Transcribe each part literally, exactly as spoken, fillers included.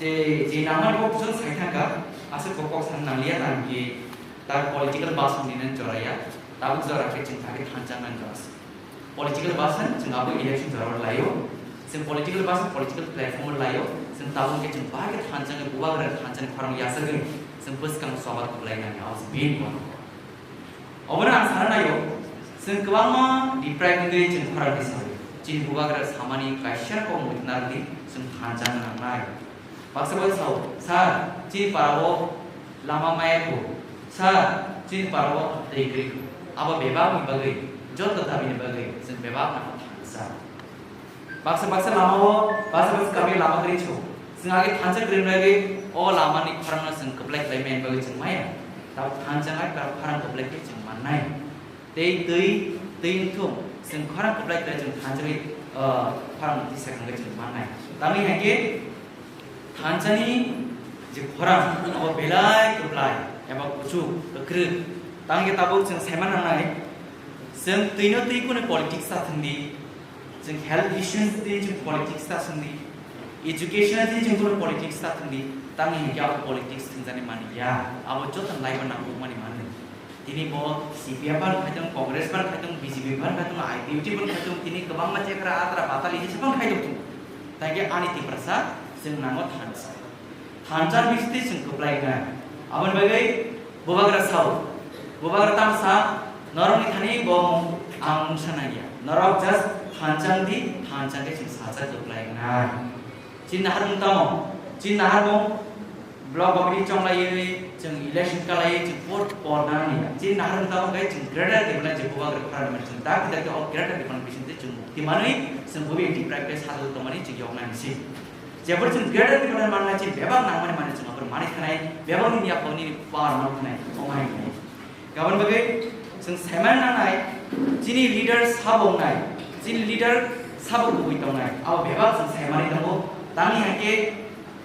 Tei je nangmani kok chwng sai thangkha, aswk kok kok san nangliya, tamo khe ta political bus ni nan joraya, tabuk jora khe chwng ta khe thansa nang jora se. Political bus chwng abo election jora laio, chwng political bus political platform laio, chwng tabuk khe chwng bahai khe thansa khe bubagra thansa ni khorang yasagwi chwng bwskang sobat kwlai nang abo se main bono. Obono ang sana naio, chwng kwbangma deprive wngwi chwng khorang di sawi. Chini bubagra samani kaisa kok muitu narwkdi chwng thansa nangnai. Baksa bai sao, "Sir, chini parao lama maya kho. Sir, chini parao twi kwrwi kho." Abo bebak ni bagwi, joto dabi ni bagwi chwng bebak nang thansa. Baksa baksa lama o, baksa baksa kami lama kwrwi chw. Chwng age thansa kwrwi nai o lama ni khorang no chwng kwplai khlai mani bagwi chwng maya. Tabuk thansa nai, tabuk khorang kwplai khe chwng mannai. Tei twi, twi wngthung, chwng khorang kwplai kwplai chwng thansa bai, ah, khorang tisa kangwi chwng mannai. Tamni hai khe thansa ni je khorang abo belai kwplai eba kuchuk kwkrwk. Tamni khe tabuk chwng saima nangnai, chwng twi no twi kunu politics ta thwng di, chwng health issues twi chwng politics ta thwng di, education twi chwng kunu politics ta thwng di, tamni hinkhe abo politics thwngjani mani ya, abo joto life o nangkukmani manwi. Tini bo C P M phan khai tong, Congress phan khai tong, B J P phan khai tong, I P F T phan khai tong, tini kwbangma chekra atra batali hinwi se phan khai tong. Taikhe ani Tiprasa chwng nango thansa. Thansa bisti chwng kwplai wngnai. Aboni bagwi bubagra sao. Bubagra tamo sa, norokni thani bo ang mungsa nangya. Norok just thansa wngdi, thansa khe chwng sacha kwplai wngnai. Chini naharmung tamo? Chini naharmung block committee chonglaiwi, chwng election kalaiwi, chwng vote porna nangya. Chini naharmung tamo khe chwng greater development je bubagra khorang mani chwng dak dak o greater development bisingtwi chwng mukti manwi, chwng bubi deprive khe sajagwi tongmani chwng yoknani se. Jeboni chwng greater development mannai chwng bebak nangmani manwi chwng aphuru manwi khanai, bebak nini yaphangni power manwi khanai, omo hai khe. Aboni bagwi chwng saimani nangnai, chini leader sabo wngnai, chini leader sabo kubui tongnai, abo bebak chwng saimani tongo. Tamni hai khe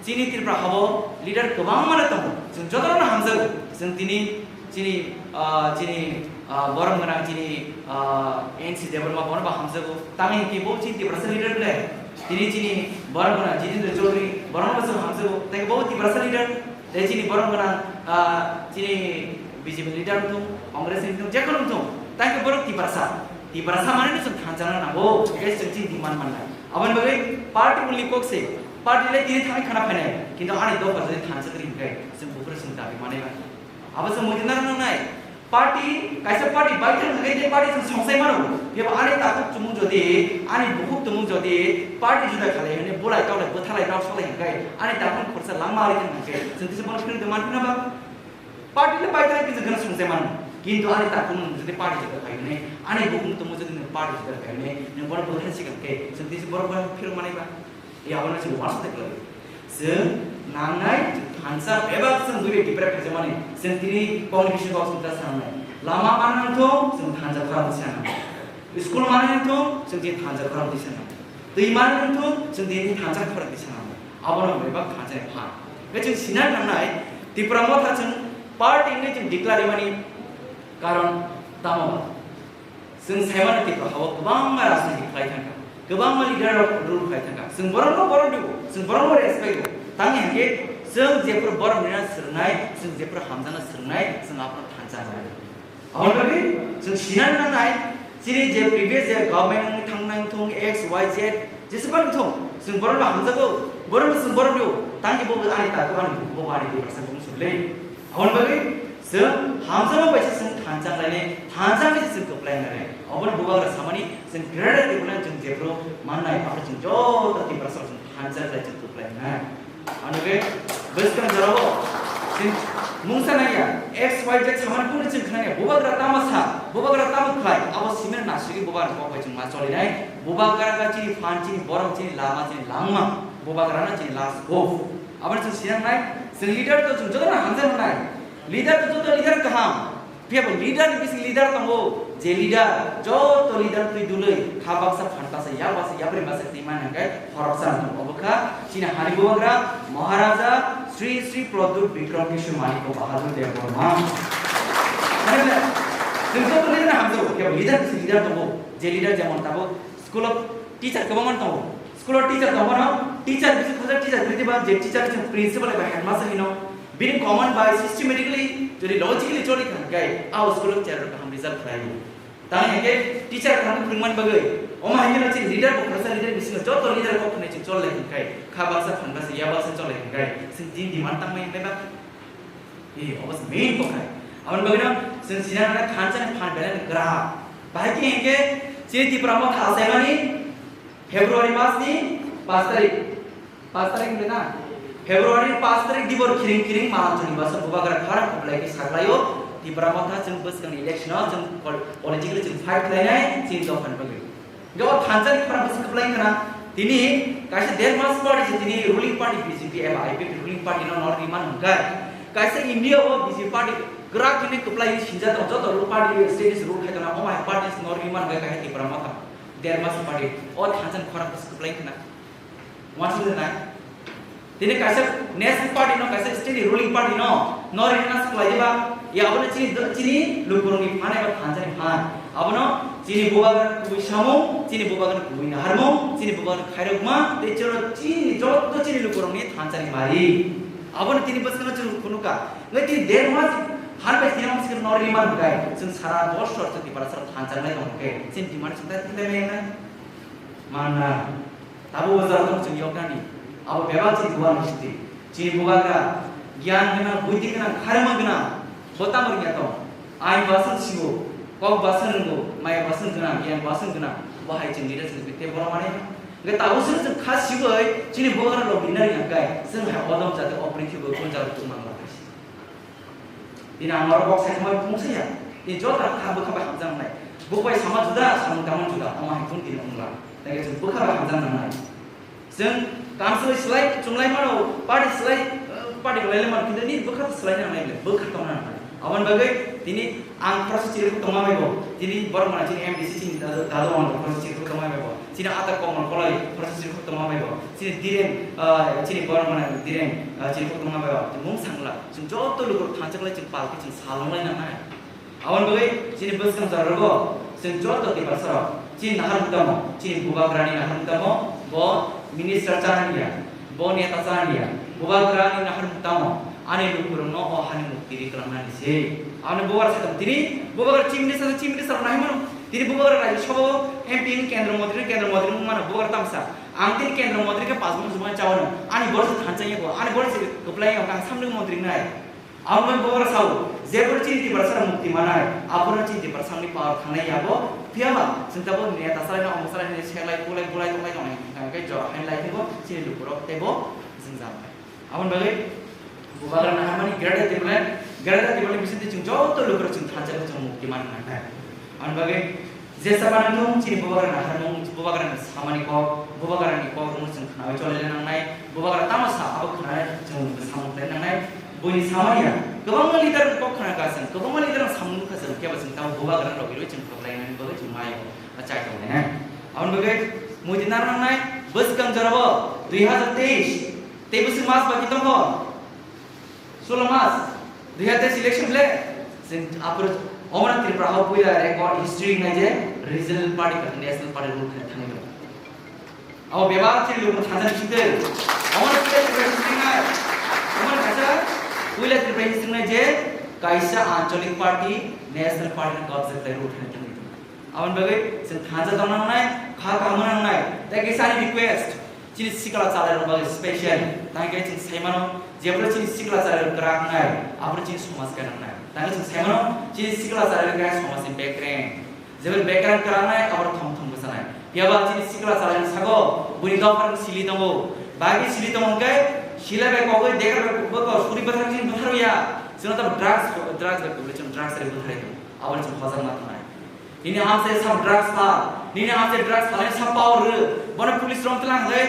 chini Tripura habo leader kwbangma no tongo, chwng jotono hamjago. Chwng tini chini, ah, chini, ah, borom gwnang chini, ah, N C Debbarma bono bo hamjago. Tamni hai khe bo chini Tiprasa leader ble. Tini chini borom gwnang Jitendra Chaudhary bono bo chwng hamjago. Tei bo Tiprasa leader. Tei chini borok gwnang, ah, chini B J P leader wngthung, Congress ni wngthung, jekono wngthung, tei khe borok Tiprasa. Tiprasa manwi no chwng thansa nango, tei chwng chini demand mannai. Aboni bagwi party only kok se, party le tini thangwi khana phainai, kintu ani dopha jodi thansa kwrwi hwnkhe chwng buphuru chwng dabi manwi ba. Abo chwng muitu narwk nangnai. Party, kaisa party baithang hwnkhe tei party chwng songsai mano. Phiya bo ani takhuk chumung jodi, ani bukhuk tumung jodi party juda khalai hwnwi bulai tawlai bwtharlai nok salai hwnkhe ani takhuk khorsa langma ari thang hwnkhe chwng tisa bono phirwi tongma phina ba? Party le baithang khe chwng kheno songsai mano. Kintu ani takhuk nung jodi party juda khai hwnwi, ani bukhuk tumung jodi nung party juda khai hwnwi, nung bono bwthar sikang khe chwng tisa borok bono phirok manai ba? Abono chwng uansuk tei kwlai. Chwng nangnai, chwng thansa bebak chwng buibai deprive khaijak mani. Chwng tini communication box ni ta sangnai. Lama manna wngthung, chwng thansa khorang tisa nangnai. School manna wngthung, chwng tini thansa khorang tisa nangnai. Twi manna wngthung, chwng tini thansa khorang tisa nangnai. Abono bebak thansa ni phan. Khe chwng sinai nangnai, Tipra Motha chwng party wngwi chwng declare mani karon tamo ba? Chwng saimano Tripura hao kwbangma rajniti khlai thangkha, kwbangma leader rok rule khlai thangkha. Chwng borokno borom rwo, chwng borokno respect rwo. Tamni hinkhe chwng jephru borom rina swrwngnai, chwng jephru hamjakna swrwngnai, chwng abono thansa wngnai. Aboni bagwi chwng sinani nangnai, chini je previous je government wngwi thangnai wngthung X Y Z, jesebani wngthung, chwng borokno hamjago, borokno chwng borom rwo, tangkhe bo ani takhuk ani bukhuk bo ani Tiprasa bumung sukle. Aboni bagwi chwng hamjakma bai se chwng thansa khlainai, thansa bai se chwng kwplai wngnai. Obono bubagra samani chwng greater development chwng jephru mannai, abo chwng joto Tiprasa chwng thansa khlai chwng kwplai wngnai. Ano khe bwskang jorao chwng mungsa nangya, X Y Z samani kunu chwng khnaya, bubagra tamo sa, bubagra tamo khlai, abo simino nasugwi bubagra kok bai chwng ma cholinai, bubagra ka chini phan, chini borom, chini lama, chini langma, bubagra no chini last hope. Aboni chwng sinangnai, chwng leader to chwng jotono hamjaknai. Leader to joto leader kaham. Phiya bo leader ni bising leader tongo. Je leader, joto leader twi dului, kha baksa, phan baksa, yak baksa, yapri baksa twi man hwnkhe khoroksa tongo. Obo kha chini hani bubagra Maharaja Sri Sri Pradyut Bikram Kishore Manikya Bahadur Debbarma. Chwng joto leader no hamjago. Phiya bo leader bising leader tongo. Je leader jemon tabuk school of teacher kwbangma tongo. School o teacher tongmano, teacher bisi khajak teacher kwrwi diba, je teacher chwng principal eba headmaster hino, bini command bai systematically jodi logically choli kha hwnkhe, a school o teacher kaham result khlai o. Tang hwnkhe teacher kaham phwrwngmani bagwi, omo hai kheno chini leader bo khoroksa leader bisingo joto leader kok hwnwi chwng chol lai hwnkhe, kha baksa phan baksa ya baksa chol lai hwnkhe, chwng chini demand tangmani hwnkhe ba? Ee, obo se main kothai. Aboni bagwino chwng sinana thansa ni phan belai ni kwrak. Bahai khe hwnkhe chini Tipra Motha achaimani February mas ni paanch tarik. Paanch tarik hwnkhe na? February ni paanch tarik dibor khiring khiring malam chwngni bwswk bubagra khara khublai khe saklaio. Tipra Motha chwng bwskangni election o chwng pol-, politically chwng fight khlainai chini dophani bagwi. Hingke o thansa ni khorang bwswk kwplai wngkha na, tini kaisa der mas party se tini ruling party B J P eba I P F ruling party no nor rimani hwnkhe, kaisa India o B J P party kwrak hwnwi kwplai sinjak tongo, joto rule party status rule khai tongo, omo hai party se nor rimani hwnkhe kaisa Tipra Motha der mas party o thansa ni khorang bwswk kwplai wngkha na. Uansuk nai. Tini kaisa national party no, kaisa state ni ruling party no, no rinna swk lai diba? Ya, abono chini, chini lukurokni phan eba thansa ni phan. Abono chini bubagra kubui samung, chini bubagra kubui naharmung, chini bubagra khairokma, tei choro chini joto chini lukurokni thansa ni mari. Abono tini bwskango chwng phunukha. Ngai tini der mas han bai tini mas no rimani hwnkhe, chwng sara bosor chwng Tiprasa thansa nai tongkhe, chini demand chwng ta tini nai nai. Mana. Tabuk o jaga tong chwng yoknani. Abo bebak chini bubagra history. Chini bubagra giyan gwnang, buidhi gwnang, kharma gwnang. Bo tamo rwngya tong? Ain baswng siwo, kok baswng rwngo, maya baswng gwnang, giyan baswng gwnang. Bo hai chwng leader chwng tei bono mane. Hwnkhe tabuk chwng chwng kha siwoi chini bubagra rok rina rwngya kai. Chwng hai odom jati o prithibi o kun jaga tong mang lai. Tini ang norok kok sai thangma phung saya. Tini joto kha bwkha bai hamjak nai. Bwkha bai sama juda, samung tangma juda. Omo hai phung tini wngla. Tei chwng bwkha bai hamjak nangnai. Chwng council slai, chwnglai mano, party slai, eh, party kwlai mano, kintu nini bwkha to slai nangnai ble, bwkha tong nangnai. Aboni bagwi tini ang process chiri tongma bai bo. Tini borok mano chini M D C chini dadu, dadu ang process chiri tongma bai bo. Chini ata komor kolai process chiri tongma bai bo. Chini Diren, ah, chini borok mano Diren, ah, chini tongma bai bo. Mung sangla. Chwng joto lukurok thansa kwlai chwng palki chwng salonglai nangnai. Aboni bagwi chini bwskang jora rogo chwng joto Tiprasa rok chini nahar mutamo, chini bubagrani nahar mutamo, bo minister chanani ya, bo neta chanani ya, bubagrani nahar mutamo, ani lukurokno o hani mukti ri kwlangnani se. Aboni bubagra sakha tini, bubagra chief minister, chief minister nahimano, tini bubagra Rajya Sabha o M P wng kendra montri, kendra montri wng mano bubagra tamsa. Ang tini kendra montri khe pas bosor chubui chawano, ani borok se thansa yago, ani borok se kwplai yago, ang samni montri nai. Aboni bubagra sao, jeboro chini Tiprasa mukti manai, abono chini Tiprasani power thangnai yabo, phiyaba, chwng tabuk neta salaina, omo salaina, selai, kulai, bulai, tonglai, tonglai, hwnkhe jora hain lai phaibo, chini lukurok teibo jwngjal bai. Aboni bagwi bubagra naharmani Greater Tipraland, Greater Tipraland bisingtwi chwng joto lukurok chwng thansa khe chwng mukti manna nai. Aboni bagwi Jesa phano nwng chini bubagrani naharmung, bubagrani samani kok, bubagrani kok rwngno chwng khnaui cholai nangnai, bubagra tamo sa abo khnaui chwng samung khlai nangnai, buini samani ya. Kwbangma leader ni kok khna kha chwng, kwbangma leader ni samung nukha chwng, kebo chwng tamo bubagra rok rwi chwng kwplai nani bagwi chwng mai o chai tong nai. Aboni bagwi muitu nang nangnai, bwskang jorabo dui hazar teis, tei bwswk mas baki tongo. Solo mas, dui hazar teis election le, chwng aphuru omono Tripura o puila record history wngnai je regional party khe national party rule khe thangwi rw. Abo bebak chini luku thansa ni site. Omono puila Tripura history wngnai. Omono kaisa puila Tripura history wngnai je kaisa anchalik party national party ni kobja khlai rule khe thangwi rw. Aboni bagwi chwng thansa tong nangnai, kha kaham nangnai. Tei kisa ani request, chini sikla chalairok bagwi special. Tangkhe chwng saimano, jephru chini sikla chalairok kwrak wngnai, aphuru chini somaj kwrak wngnai. Tangkhe chwng saimano, chini sikla chalairok khe somajni bekreng. Jephru bekreng kwrak wngnai, aphuru thong thong bwchanai. Phiyaba chini sikla chalairok sago, buini dopharok sili tongo. Bagwi sili tongo hwnkhe, sila bai kogwi, degar bai kogwi, suri bwthar chini bwtharwi ya. Chwngno tamo drugs, drugs bai kogwi, chwng drugs bai bwtharwi tongo. Aboni chwng hojak ma tongnai. Nini hamse sab drugs pha, nini hamse drugs pha, nini sab power rw. Bono police rong tlang le,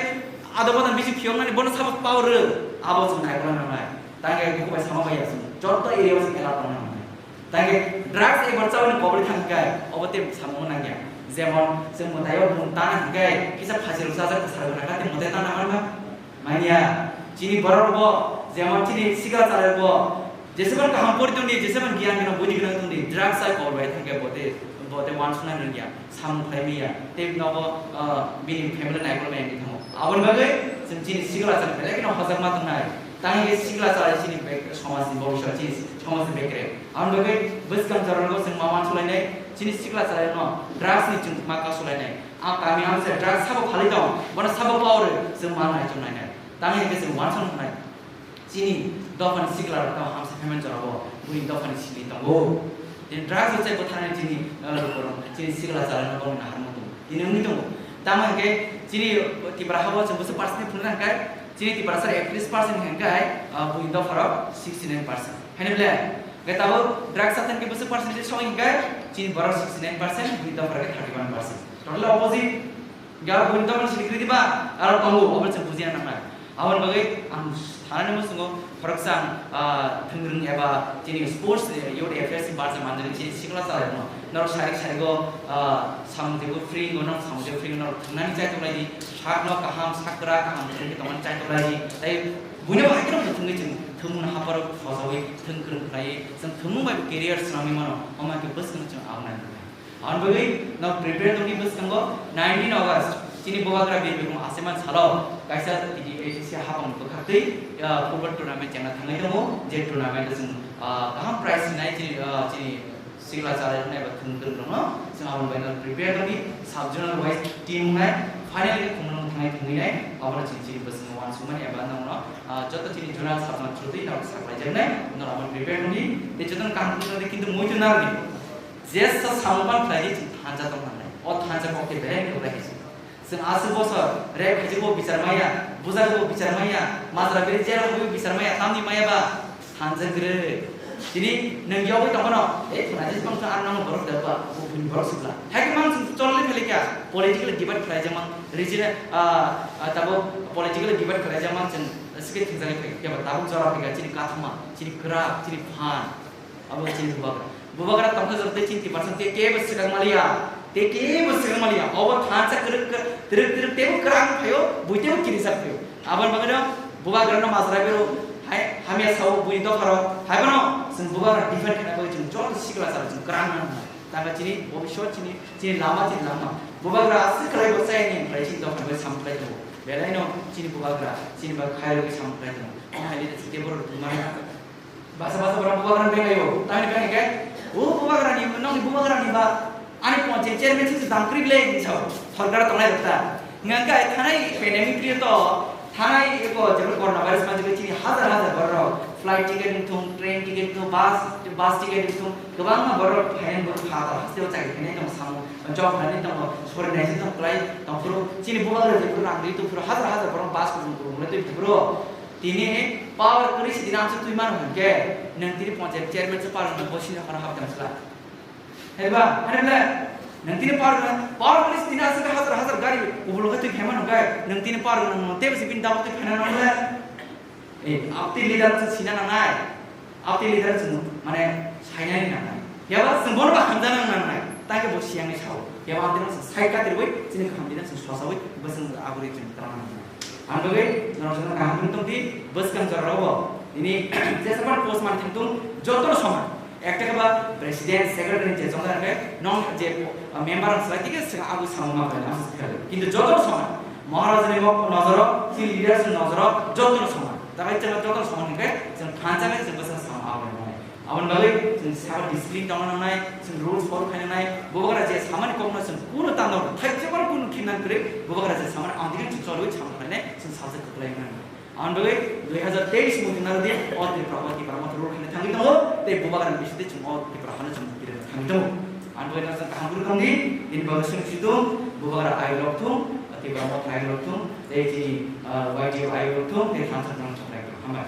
ado bono bisi phiyong nani bono sab power rw. Abo chwng nai bono nangnai. Tangke buku bai sama bai asung. Joto area o chwng ela tong nangnai. Tangke drugs e borsa wani kobri thang kai, obo te samung nangya. Jemon, chwng mwtai o bung tana hingkai, kisa phasi rwsa jak bwsarok na kate mwtai tana manba. Manya, chini borok bo, jemon chini sikla chalai bo, jeseban kaham pori tongdi, jeseban giyan gwnang, budi gwnang tongdi, drugs ai kobor bai thangke bote, bote wansuknai nangya, samung khlai manya, tei nogo, ah, bini family naikol manya wngwi thango. Aboni bagwi chwng chini sikla chwng belai kheno hojakma tongnai. Tangwi khe sikla chwrai chini bek-, somajni bobiswt, chini somajni bekrek. Aboni bagwi bwskang jorao chwng ma wansukhlainai, chini sikla chwraino drugs ni chwng ma kasulainai. A kami amse drugs sabo phalwi tong, bono sabo power chwng ma nai chwng nainai. Tangwi khe chwng wansuk nai. Chini dophani sikla rok tamo hamsa phaimani jorao buini dophani simi tongo. Tini drugs rok chai bwtharnai chini, uh, lukurok, chini sikla chwraino bongni naharmung tongo. Tini wngwi tongo. Tamo hwnkhe chini Tipra habo chwng bwswk percent ni phunukna hwnkhe, chini Tiprasa ekatris percent hwnkhe, uh, buini dopharok sixty nine percent. Haino le, hwnkhe tabuk drugs chakhe bwswk percent sok hwnkhe, chini borok sixty nine percent, buini dopharok thirty one percent. Totally opposite. Ga buini dophani simi kwrwi ba, aro tongo, obo chwng bujiya nangnai. Aboni bagwi ang thanani muchungo khoroksa ang, ah, thwngwrwng eba chini sports, eh, youth affairs ni barsa manjak chini sikla chwraino. Norok sarik sarigo, ah, samung teibo free wngo, norok samung teibo free wngo, norok thwngnani chaitoklai di, sakno kaham, sak kwrak kaham thwngwi tongmani chaitoklai di. Tai buino bai kheno thwngwi chwng thwngmungni hapharo khojaui thwng kwrwng khlaiwi chwng thwngmung bai career swnamwi mano, omo hai khe bwskang chwng aboni nangnai. Aboni bagwi no prepare tongdi bwskango nineteen August chini Bubagra Bir Bikrama Achaima salo kaisa T D A A D C hapang bwkhaktwi, ah, football tournament chengna thangwi tongo. Je tournament o chwng, ah, kaham prize rinai chini, ah, chini sikla chwrai rwnai ba thwng kwrwng rokno chwng aboni bagwi no prepare tongdi. Sub zonal wise team wngnai, final khe khumulwng thangwi thwngwi nai, abono chini chini bwskango uansukmani eba nokno, ah, joto chini zonal sub zonal through twi norok saklaijaknai, norok aboni prepare tongdi. Tei jotono kaham khe tongdi, kintu muitu narwkdi. Jesa samung ban khlai di chwng thansa tong nangnai. O thansa kok tei belai ni rwlai khe se. Chwng aswk bosor rep khaijak bo bichar maya, bujak bo bichar maya, majra beri jera bo bichar maya, tamni maya ba thansa gre. Tini nwng yogwi tongmano, ei thuna je bang ar nang borok da ba, bo bini borok sibla. Hai mang chwng cholni pheli kya, political debate khlai jama, regional, ah, ah, tabo political debate khlai jama chwng sikhe thwngjakgwi phai kya ba tabuk jora phai kya chini kathoma, chini kwrak, chini phan. Abo chini bubagra. Bubagra tongkha jor tei chini tiprasa tei kebo swkang maliya. Tei kebo swkang maliya. Obo thansa kwrwk kwrwk, twrwk twrwk teibo kwrang phaio, bui teibo kirijak phaio. Aboni bagwino bubagrano majra bero hai hamya sao buini dopharo. Haibono chwng bubagra defend khaina bagwi chwng joto sikla sara chwng kwrang nang. Tangkha chini bobiswt chini, chini lama chini lama. Bubagra aswk khlai bo chayani khlai chini dophani bai sam khlai tongo. Belaino chini bubagra chini bai khairogwi sam khlai tongo. Omo hai le chwng teibo rwtwmani. Basa basa borok bubagrani bengaio. Tamni kani khe, o bubagrani, nokni bubagrani ba, ani panchayat chairman sing dam kwrwi le hinwi sao. Sorkar tongnai rok ta. Hwnka khe thanai pandemic period o, thanai eko jebel corona virus manjak chini hazar hazar borok flight ticket wngthung, train ticket wngthung, bus, bus ticket wngthung, kwbangma borok phainai bo pha ta hasteo chakri khainai tong samo, job khainai tong, sori naising tong, kwlai tong phuru chini bubagra jephuru rang ri tong phuru hazar hazar borok bus kuchung kuchung le twi phuru. Tini power kwrwi si tini amsa twi mano hwnkhe, nwng tini panchayat chairman se power nwng bo sini horo hap tang sla. Hai ba, hai le, nwng tini power nwng, power kwrwi si tini aswk hazar hazar gari ubulok twi phema hwnkhe, nwng tini power nwng tebo si bini dabo twi phena nang le. Eh, abti leader se sina nangnai. Abti leader chwng mane sainani nangnai. Yaba chwng bono ba hamjana nangnai. Tangke bo siyangni sao. Yaba abti no chwng sai katirwi chini kaham dina chwng sosawi bo chwng aburi chwng tama nangnai. Ang bagwi norok jona kaham wng tongdi bwskang jorao bo. Nini jesa pan post man thangtung joto soman. Ekta khe ba president, secretary je jona rwkhe non je, uh, member ang slai tike chwng abwi samung ma khlai, ang swkhe. Kintu joto soman. Maharaj ni mok nojoro, chini leaders ni nojoro joto soman. Tabai chwng joto soman hwnkhe chwng thansa khe chwng bwswk samung aboni nangnai. Aboni bagwi chwng sabo discipline tongna nangnai, chwng rules follow khaina nangnai. Bubagra je samani kokno chwng kuno tando, thaijak mano kuno khimna kwrwi, bubagra je samani ang digi chwng cholwi samung khlainai, chwng salsa kwplai nangnai. Aboni bagwi dui hazar teis muitu narwdi, o Tripura o Tipra Motha rule khaina thangwi tongo, tei bubagra ni bisingtwi chwng o Tripura hano chwng birana thangwi tongo. Aboni bagwi no chwng kaham kwrwi tongdi, bini bagwi chwng si thung, bubagra ayuk rok thung, Tipra Motha ayuk rok thung, tei chini, ah, Y T F ayuk rok thung, tei thansa rok thung, hambai.